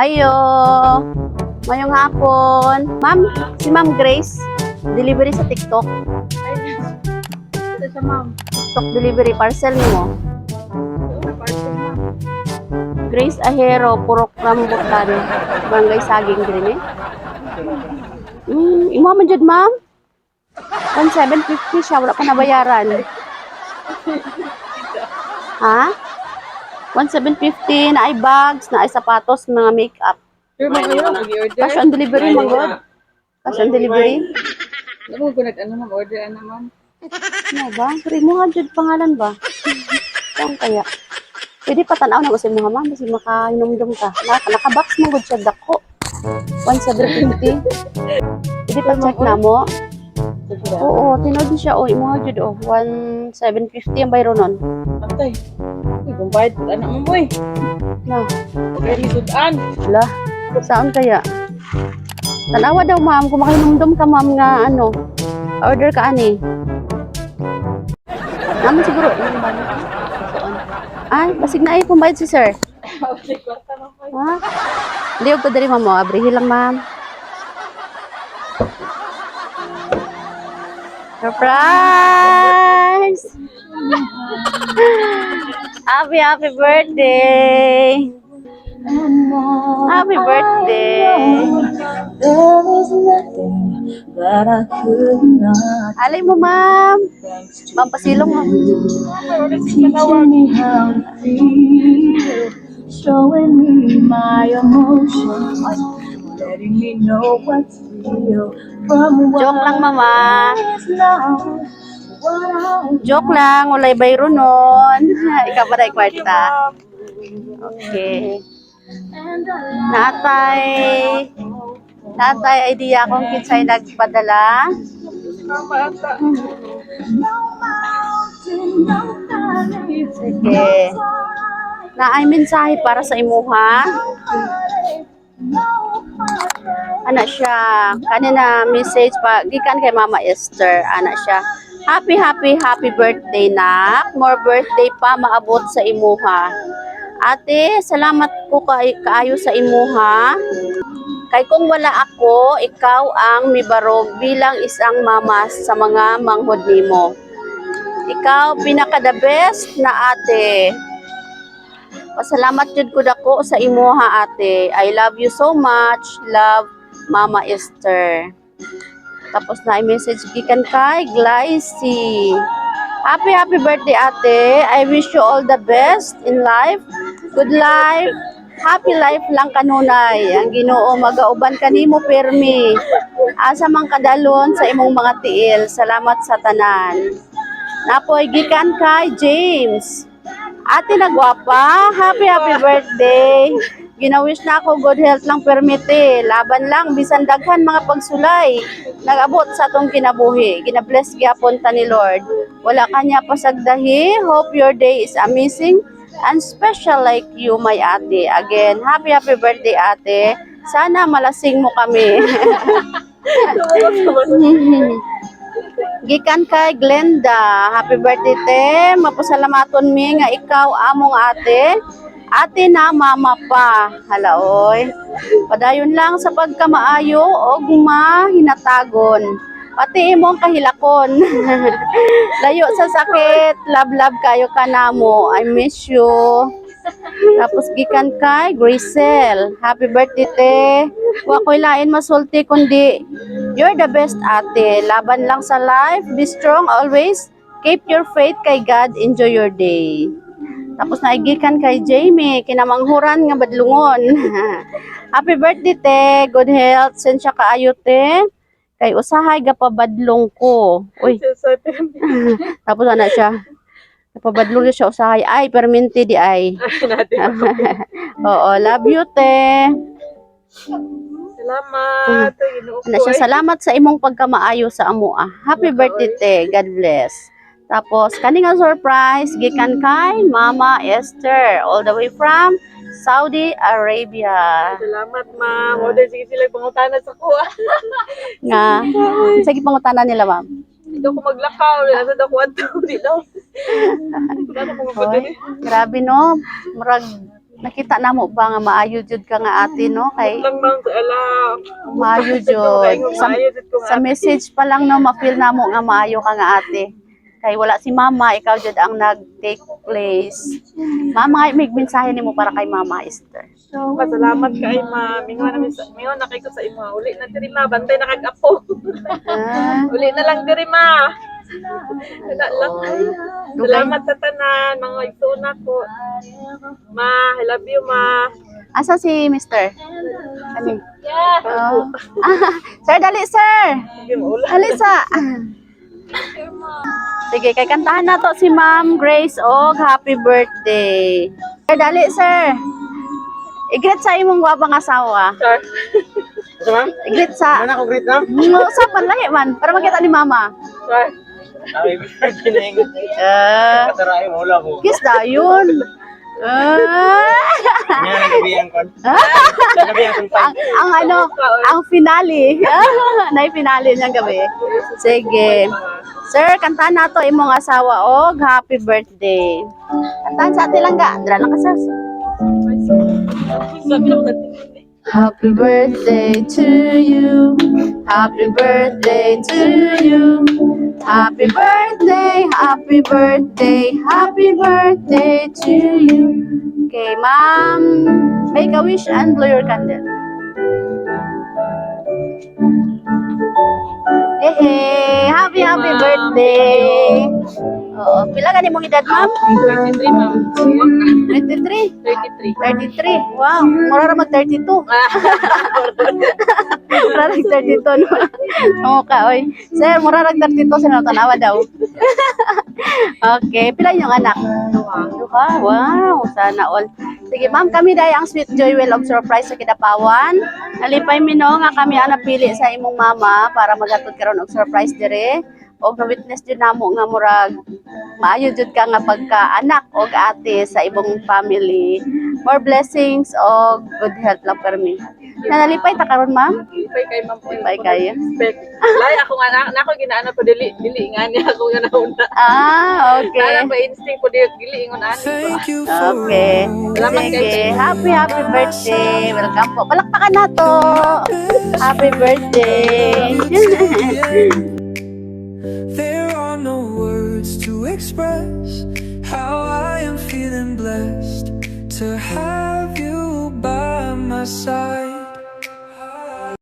Ayo. Mayong hapon. Ma'am, si Ma'am Grace, delivery sa TikTok. Ito siya, ma'am. TikTok delivery parcel mo. Oo, parcel, ma'am. Grace Ahero, Purok Rambutan, Barangay Saging Green eh. Imo man jud, ma'am. 1750 siya, wala pa nabayaran. Ha? 1750 na ay bags, na ay sapatos, mga makeup. Sure, ma'am, ayaw na mag-order. Cash on delivery, man god. Cash on delivery. Ano mo gunag ano, ma'am, order ano, ma'am. Ano ba? Pero mo nga jud pangalan ba? Saan kaya? Pwede pa tanaw na kasi mga ma'am kasi makainomdom ka. Naka-box mo gud siya dako. 1750. Pwede pa check na mo. Oo, tinuod siya. Oh, imo nga jud oh. 1750 ang bayro nun. Atay. Uy, bumbayad po anak mo, boy. Na, Okay, ni sudan. wala. Saan kaya? Tanawa daw, ma'am, kung makainomdom ka, ma'am, nga ano, order ka ani. Naman siguro, yung ba? Saan? Ay, basig na ay, pumbayad si sir. Okay, kwarta, ma'am, boy. Ha? Liog ko diri, ma'am. Oh. Abrihi lang, ma'am. Surprise! Happy, happy birthday! Happy birthday! There is nothing that I could not Alay mo, ma'am. thanks to Ma'am, pasilong, ma'am. teaching me how to feel, showing me my emotions, letting me know what's real from what Joke lang, mama. is not. What I Joke lang, walay bayro nun. Ikaw pa na kwarta. Okay. and I Natay, natay idea kung kinsay nagpadala. Mama, ata. No mountain, no valley, Sige. Na ay mensahe para sa imuha. no heartbreak. Ana siya, kanina message pa gikan kay Mama Esther, ana siya. Happy, happy, happy birthday, nak. More birthday pa maabot sa imuha. Ate, salamat ko kay kaayo sa imuha. Kay kung wala ako, ikaw ang mibarog bilang isang mama sa mga manghod nimo. Ikaw pinaka the best na ate. Pasalamat jud ko dako sa imuha, ate. I love you so much. Love, Mama Esther. Tapos na message gikan kay Glycy. Happy, happy birthday, ate. I wish you all the best in life. Good life. Happy life lang kanunay. Ang Ginoo magauban kanimo permi. Asa man kadalon sa imong mga tiil. Salamat sa tanan. Napoy gikan kay James. Ate na gwapa, happy, happy birthday. Ginawish na ako good health lang permite. Laban lang bisan daghan mga pagsulay. Nagabot sa atong kinabuhi. Gina-bless gyapon ta ni Lord. Wala kanya pasagdahi. Hope your day is amazing and special like you, my ate. Again, happy, happy birthday, ate. Sana malasing mo kami. Gikan kay Glenda. Happy birthday, te. Mapasalamaton mi nga ikaw among ate. Ate na mama pa. Hala oy. Padayon lang sa pagkamaayo og mahinatagon. Pati imong kahilakon. Layo sa sakit. Love, love kayo kanamo. I miss you. Tapos gikan kay Grisel. Happy birthday, te. Wa ko'y lain masulti kundi you're the best, ate. Laban lang sa life. Be strong always. Keep your faith kay God. Enjoy your day. Tapos naigikan kay Jamie, kinamanghuran nga badlungon. Happy birthday, te. Good health. Sensya kaayo, te. Kay usahay gapabadlong ko. Uy, tapos ana siya. Napabadlong na siya usahay. Ay, perminti di ay. Natin. Oo, love you, te. Salamat. Ay, Ginoo Ana ko, siya, ay. salamat sa imong pagkamaayo sa amoa. Happy birthday, te. God bless. Tapos, kani nga surprise, gikan kay Mama Esther, all the way from Saudi Arabia. Salamat, ma'am. Order, sige sila pangutana sa kuha. Nga, sige, pangutana nila, ma'am. Hindi ako maglakaw. Nasa daw ko ato. Di daw. Wala na ko Oy, grabe no. Murag Nakita namo ba nga maayo jud ka nga ate, no? Kay Lang ma'am sa alam. maayo jud. Maayo jud ko Sa nga. message pa lang, no, ma-feel namo nga maayo ka nga ate. Kay wala si Mama, ikaw jud ang nag-take place. Mama, may mensahe nimo para kay Mama Esther. Pasalamat kay ma'am. Mingon na sa mingon na kay ko sa imo. Uli na diri, ma, bantay na kag apo. Uli na lang diri, ma. Wala lang. Salamat sa tanan, mga igsoon ko. Ma, I love you, ma. Asa si Mister? Kani. Yeah. Oh. Sir, dali, sir. Sige, maula. Dali sa. Sige, kay kantahan na to si Ma'am Grace og happy birthday. Sir, dali, sir. I-greet sa imong gwapang asawa. Sir. Ito, ma'am? I-greet sa. Ano ako greet, ma'am? Mo sa panlahi man para makita ni Mama. Sir. Happy birthday na yung Kataray mo, wala ko. Kiss dayon. Nga, nagabi ang kon. Nagabi ang kon. Ang ano, ang finale. Nay finale niyang gabi. Sige. Sir, kantahan nato imong asawa og happy birthday. Kantahan sa ate lang ga. Dira lang ka, sir. Sabi na ko. Happy birthday to you. Happy birthday to you. Happy birthday, happy birthday, happy birthday to you. Okay, ma'am, make a wish and blow your candle. Hey, hey, happy, happy Ma'am. Birthday. Oo, pila ka nimong edad, ma'am? 23, ma'am. 23. 33. 33. Wow, mura ra mag 32. Mura ra 32, no. Oo ka, oy. Sir, mura ra 32 sa tanawa daw. Okay, pila yung anak? Duha. Duha. Wow, sana all. Sige, ma'am, kami dahil ang Sweet Joy Well of Surprise sa Kidapawan. Nalipay mi, no, nga kami ang napili sa imong mama para maghatod karon og surprise dire. Og na-witness jud namo nga murag maayo jud ka nga pagka-anak og ate sa imong family. More blessings og good health lang permi. Nanalipay ta karon, ma'am? Lipay kay ma'am. Lipay kayo. Respect. Lay ako nga na ako ginaana po dili dili nga niya ako nga nauna. Okay. Nana pa instinct po dili dili ingon ani. Thank you for Okay. Salamat kay Sige. Happy, happy birthday. Welcome po. Palakpakan na to. Happy birthday. There are no words to express how I am feeling blessed to have you by my side.